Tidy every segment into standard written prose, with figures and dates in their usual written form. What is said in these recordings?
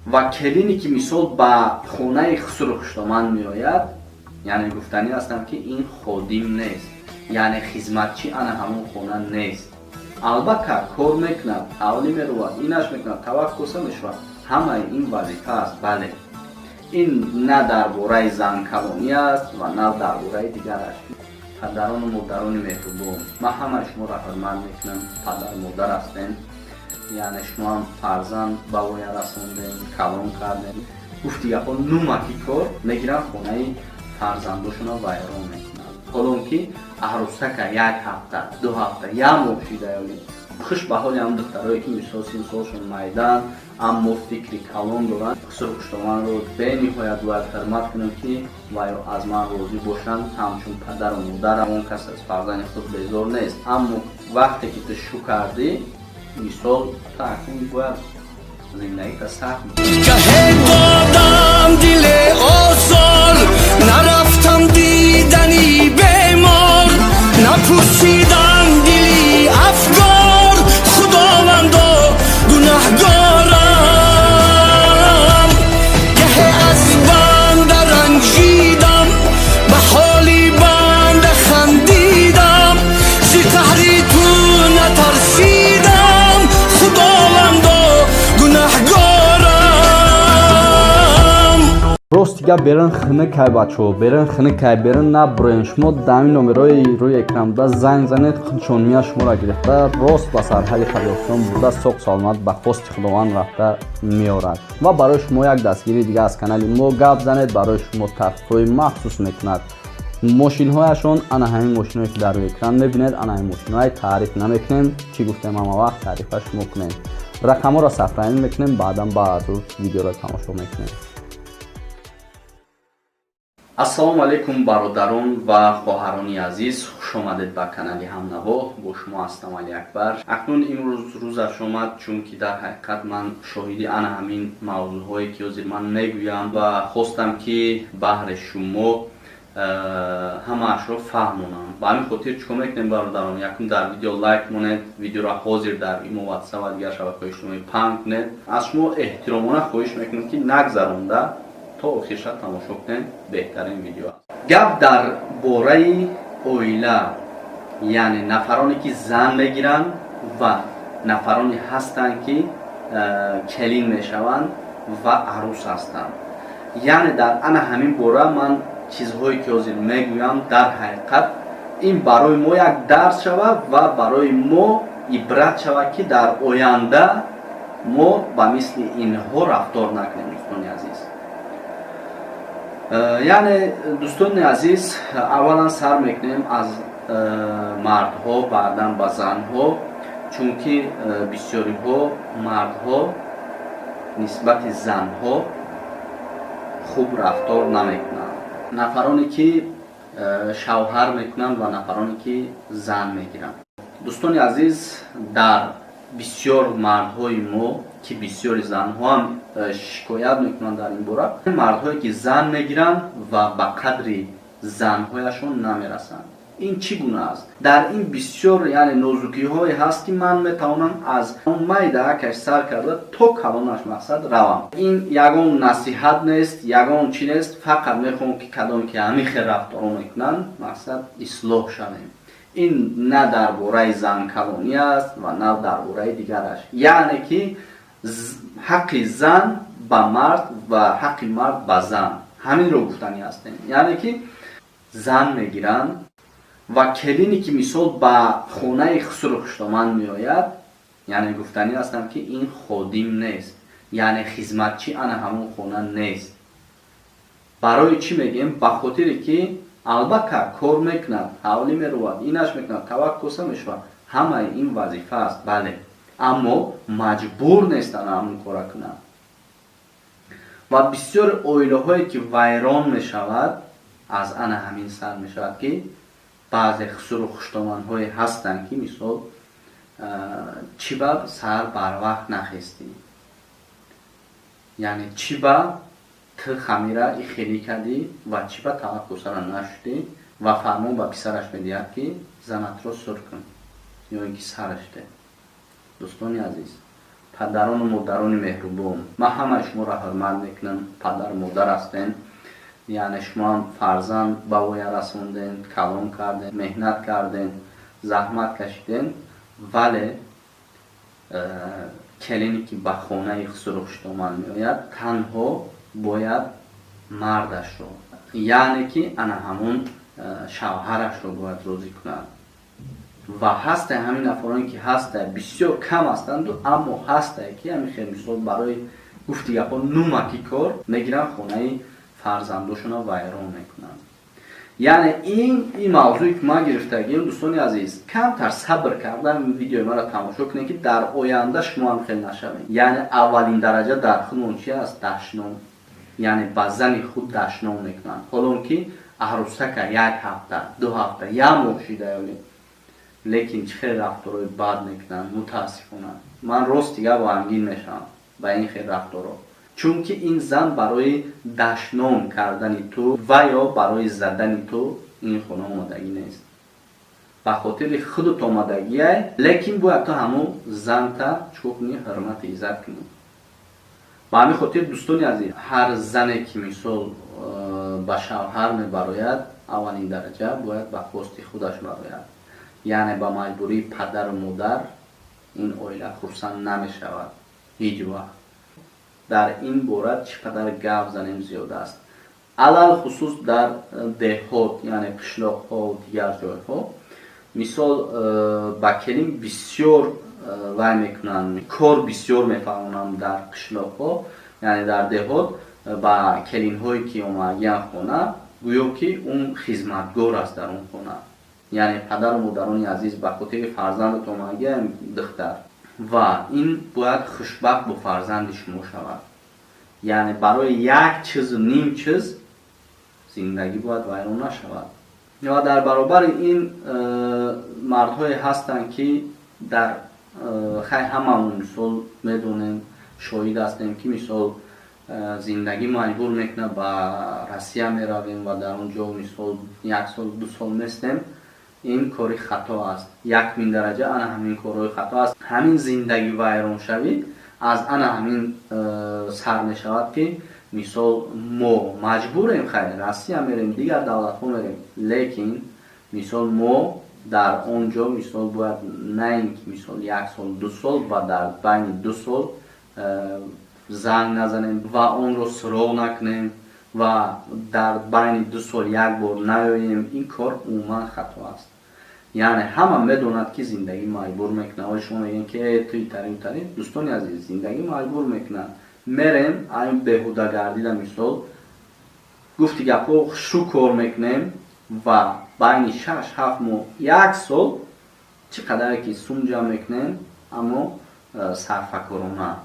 Ва келине ки мисол ба хонаи хусуру хуштоман меояд, яъне гуфтанӣ ҳастам, ки ин ходим нест, яъне хизматчӣ ана ҳамон хона нест. Албатта, кор мекунад, ҳавлӣ мерувад, инаш мекунад, тавак коса мешавад, ҳамаи ин вазифа аст. Бале, ин на дар бораи занкалонӣ аст ва на дар бораи дигараш. Падарону модарони меҳрубон, ман ҳамаи шуморо ҳурмат мекунам. Падару модар ҳастем, яъне шумо ҳам фарзанд ба воя расондем, калон кардем. Гуфти гапҳо, нумаки кор мегиранд, хонаи фарзандошонро вайрон мекунанд. Ҳолон ки арӯсака як ҳафта, 2 ҳафта, як моҳ шида ёли. Хуш ба ҳоли ҳам духтарое ки мисол сину солшон майдан, аммо фикри калон доранд. Хусуру хуштоманро бениҳоят бояд ҳурмат кунем, ки вайо аз ман розӣ бошанд ҳамчун падару модар. Он кас аз фарзанди худ безор нест, аммо вақте ки ту шу кардӣ, мисол, ту акнун бояд зиндагита сахт. Гаҳе додам диле озор, нарафтам дидани бемор, напурсидам дили афгор. Худовандо, гунаҳгорам. Гаҳе аз банда ранҷидам, ба ҳоли банда хандидам, зи қаҳри ту натарсидам. Худовандо, гунаҳгорам. Рости гап, берин хинукай, бачаҳо, берин хинукай, берин набуроен. Шумо дар ин номерои рӯи экранбуда занг занед, худшон мия шуморо гирифта, рост ба сарҳади Қазоқистон бурда, соқ саломат ба хости Худованд рафта меорад. Ва барои шумо як дастгирии дига аз канали мо: гап занед, барои шумо тахфифҳои махсус мекунад. Мошинҳояшон ана ҳамин мошинҳое, ки дар рӯи экран мебинед, ана ҳамин мошинҳое. Таъриф намекунем, чӣ гуфтем, ҳама вақт таърифа шумо кунем. Рақамҳоро сохранить мекунем, баъдан баъзу видеоро тамошо мекунем. Ассалому алайкум, бародарон ва хоҳарони азиз, хушомадед ба канали Ҳамнаво. Бо шумо ҳастам Али Акбар. Акнун имрӯз рӯзаш омад, чунки дар ҳақиқат ман шоҳиди ана ҳамин мавзӯъҳое, ки ҳозир ман мегӯям, ва хостам, ки баҳри шумо ҳамаашро фаҳмонам. Ба ҳамин хотир чӣ кор мекунем, бародарон? Якум, дар видео лайк монед, видеоро ҳозир дар имо, Ватсап ва дигар шабакаҳои иҷтимоӣ паҳн кунед. Аз шумо эҳтиромона хоҳиш мекунем, ки нагзаронда то охирша тамошо кунед, беҳтарин видео аст. Гап дар бораи оила, яъне нафароне, ки зан мегиранд, ва нафароне ҳастанд, ки келин мешаванд ва арӯс ҳастанд. Яъне дар ана ҳамин бора ман чизҳое, ки ҳозир мегӯям, дар ҳақиқат ин барои мо як дарс шавад ва барои мо ибрат шавад, ки дар оянда мо ба мисли инҳо рафтор накунем. Дӯстони азиз, яъне дӯстони азиз, аввалан сар мекунем аз мардҳо, баъдан ба занҳо, чунки бисёриҳо мардҳо нисбати занҳо хуб рафтор намекунанд, нафароне, ки шавҳар мекунанд, ва нафароне, ки зан мегиранд. Дӯстони азиз, дар бисёр мардҳои мо, ки бисёри занҳоам шикоят мекунанд дар ин бора, мардҳое, ки зан мегиранд ва ба қадри занҳояшон намерасанд. Ин чӣ гуна аст? Дар ин бисёр, яъне, нозукиҳое ҳаст, ки ман метавонам аз майдаакаш сар карда то калонаш, мақсад, равам. Ин ягон насиҳат нест, ягон чӣ нест, фақат мехоҳам, ки кадом ки ҳамин хел рафторо мекунанд, мақсад, ислоҳ шавем. Ин на дар бораи занкалонӣ аст ва на дар бораи дигараш, яъне ки ҳаққи зан ба мард ва ҳаққи мард ба зан, ҳаминро гуфтанӣ ҳастем. Яъне ки зан мегиранд ва келине, ки мисол ба хонаи хусуру хуштоман меояд, яъне гуфтанӣ ҳастам, ки ин ходим нест, яъне хизматчӣ ана ҳамон хона нест. Барои чӣ мегӯем? Ба хотире ки албатта кор мекунад, ҳавлӣ мерувад, инаш мекунад, тавак коса мешавад, ҳамаи ин вазифа аст. Бале, аммо маҷбур нестанд ҳамон кора кунанд. Ва бисёри оилаҳое, ки вайрон мешавад, аз ана ҳамин сар мешавад, ки баъзе хусуру хуштоманҳое ҳастанд, ки мисол, чӣ ба саҳар барвақт нахестӣ, яъне чӣ ба ту хамира ихелӣ кардӣ ва чӣ ба тавак косара нашудӣ, ва фармон ба писараш медиҳад, ки занатро сур кун ё ин ки сараш де. Дӯстони азиз. Падарону модарони меҳрубон, ман ҳамаи шуморо ҳурмат мекунам. Падару модар ҳастем, яъне шумоам фарзанд ба воя расондем, калон кардем, меҳнат кардем, заҳмат кашидем, вале келине ки ба хонаи хусуру хуштоман меояд, танҳо бояд мардашро, яъне ки ана ҳамун шавҳарашро бояд розӣ кунад. Ва ҳастае ҳамин нафароне ки ҳастае, бисёр кам ҳастанду, аммо ҳастае, ки ҳамин хел, мисол, барои гуфти гапҳо нумаки кор мегиранд, хонаи фарзандошонро вайрон мекунанд. Яъне ин мавзӯе ки ман гирифтагием, дӯстони азиз, камтар сабр кардан видеои маро тамошо кунед, ки дар оянда шумо ҳам хел нашавед. Яъне аввалин дараҷа дар худмон чи аст? Дашном. Яъне ба зани худ дашном мекунанд, ҳолон ки арӯсака як ҳафта, 2 ҳафта, як моҳ шида ёли, лекин чӣ хел рафторҳои бад мекунанд. Мутаассифона, ман рости гап ғамгин мешавам ба ин хел рафторҳо, чунки ин зан барои дашном кардани ту ва ё барои задани ту ин хона омадагӣ нест, ба хотири худут омадагиай. Лекин бояд ту ҳамун занта чӣ кунӣ? Ҳурмати иззат кунӣ. Ба ҳамин хотир, дӯстони азиз, ҳар зане ки, мисол, ба шавҳар мебарояд, аввалин дараҷа бояд ба хости худаш барояд. Яъне ба маҷбурии падару модар ин оила хурсанд намешавад ҳеҷ вақт. Дар ин бора чӣ қадар гап занем, зиёд аст, алалхусус дар деҳот, яъне қишлоқҳо, дигар ҷойҳо. Мисол, ба келин бисёр вай мекунанд, кор бисёр мефаҳмонанд дар қишлоқҳо, яъне дар деҳот ба келинҳое ки омадагиянд хона, гӯё ки он хизматгор аст дар он хона. Яъне падару модарони азиз, ба хотири фарзандат омадагиям духтар, ва ин бояд хушбахт бо фарзанди шумо шавад. Яъне барои як чизу ним чиз зиндагӣ бояд вайрон нашавад. Ва дар баробари ин мардҳое ҳастанд, ки дар хай ҳамамон, мисол, медонем, шоҳид ҳастем, ки, мисол, зиндагӣ маҷбур мекунад, ба Россия меравем ва дар он ҷо, мисол, як сол, 2 сол местем. Ин кори хато аст, якмин дараҷа ана ҳамин корҳои хато аст. Ҳамин зиндагӣ вайроншавӣ аз ана ҳамин сар мешавад, ки, мисол, мо маҷбурем, хайр, Россия мерем, дигар давлатҳо мерем, лекин, мисол, мо дар он ҷо, мисол, бояд на ин ки, мисол, як сол, 2 сол ва дар байни 2 сол занг назанем ва онро суроғ накунем ва дар байни 2 сол як бор наёем. Ин кор умуман хато аст. Яъне ҳама медонад, ки зиндагӣ маҷбур мекунад. Оли шумо мегӯем, ки ту итари, утари. Дӯстони азиз, зиндагӣ маҷбур мекунад, мерем, айн беҳудагардида, мисол, гуфти гапҳо, хушу кор мекунем ва байни 6-7 моҳ, як сол чӣ қадаре ки сум ҷамъ мекунем, аммо сарфакорона.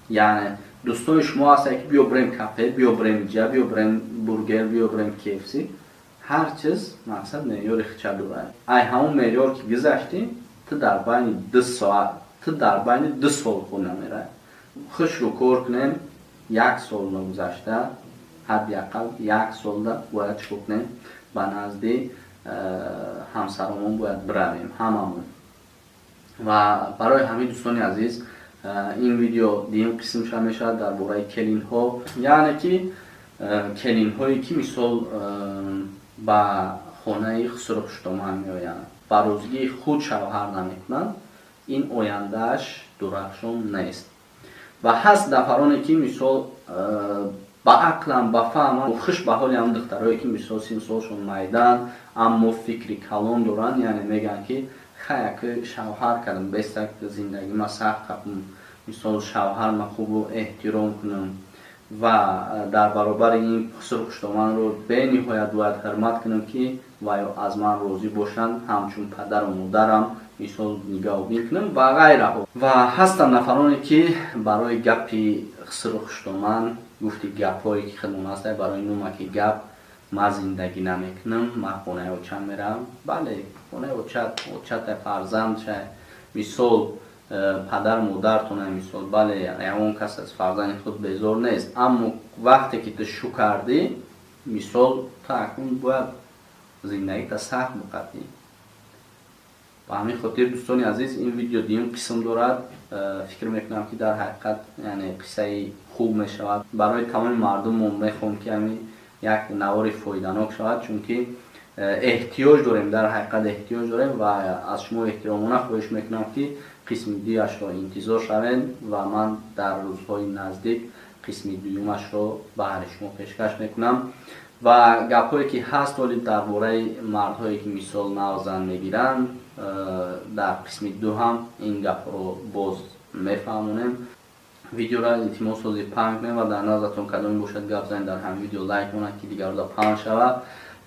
Яъне дӯстони шумо ҳастанд, ки биё бирем кафе, биё бирем иҷа, биё бирем бургер, биё бирем КФС. Ҳар чиз, мақсад, меъёри хича дорад. Ай ҳамон меъёр ки гузаштӣ, ту дар байни 2 соат, ту дар байни 2 сол худ намерай. Хушрӯ кор кунем, як сол ногузашта, ҳадди ақал як солда бояд чӣ кунем? Ба назди ҳамсаромон бояд биравем ҳамамон. Ва барои ҳамин, дӯстони азиз, ин видео дуюм қисмша мешавад дар бораи келинҳо, яъне ки келинҳое ки, мисол, ба хонаи хусуру хуштоман меоянд, ба розигии худ шавҳар намекунанд, ин ояндааш дурахшон нест. Ва ҳаст нафароне, ки, мисол, ба ақлам, ба фаҳмам, хуш ба ҳоли ҳам духтарое, ки, мисол, сину солшон майдан, аммо фикри калон доранд. Яъне мегӯянд, ки хаяк шавҳар кардам, бестак зиндагима сахт кардам, мисол, шавҳарма хубу эҳтиром кунам ва дар баробари ин хусуру хуштоманро бениҳоят бояд ҳурмат кунам, ки ваё аз ман розӣ бошанд, ҳамчун падару модарам, мисол, нигаҳбин кунам ва ғайраҳо. Ва ҳастанд нафароне, ки барои гапи хусуру хуштоман, гуфти гапҳое ки хидмон ҳаста, барои нумаки гап ман зиндагӣ намекунам, ман хонаи очам меравам. Бале, хонаи очат, очата фарзандша, мисол, падар модартона, мисол, бале, ягон кас аз фарзанди худ безор нест, аммо вақте ки ту шу кардӣ, мисол, ту акнун бояд зиндагита сахт буқатӣ. Ба ҳамин хотир, дӯстони азиз, ин видео дуюм қисм дорад. Фикр мекунам, ки дар ҳақиқат, яъне, қиссаи хуб мешавад. Барои тамоми мардум мо мехоҳем, ки ҳамин як навори фоиданок шавад, чунки эҳтиёҷ дорем, дар ҳақиқат эҳтиёҷ дорем. Ва аз шумо эҳтиромона хоҳиш мекунам, ки қисми дуяшро интизор шавед ва ман дар рӯзҳои наздик қисми дуюмашро баҳри шумо пешкаш мекунам. Ва гапҳое ки ҳаст ҳоли дар бораи мардҳое, ки мисол нав зан мегиранд, дар қисми ду ҳам ин гапҳоро боз мефаҳмонем. Видеоро илтимос ҳозир паҳн кунем ва дар назартон кадоме бошад, гап занед, дар ҳамин видео лайк монад, ки дигарро паҳн шавад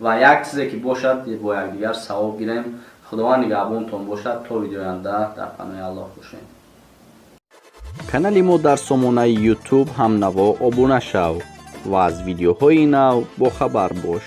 ва як чизе ки бошад, бо якдигар савоб гирем. Худованд нигаҳбонтон бошад. То видеои оянда дар паноҳи Аллоҳ бошед. Канали мо дар сомонаи Ютуб «Ҳамнаво» обуна шав ва аз видеоҳои нав бохабар бош.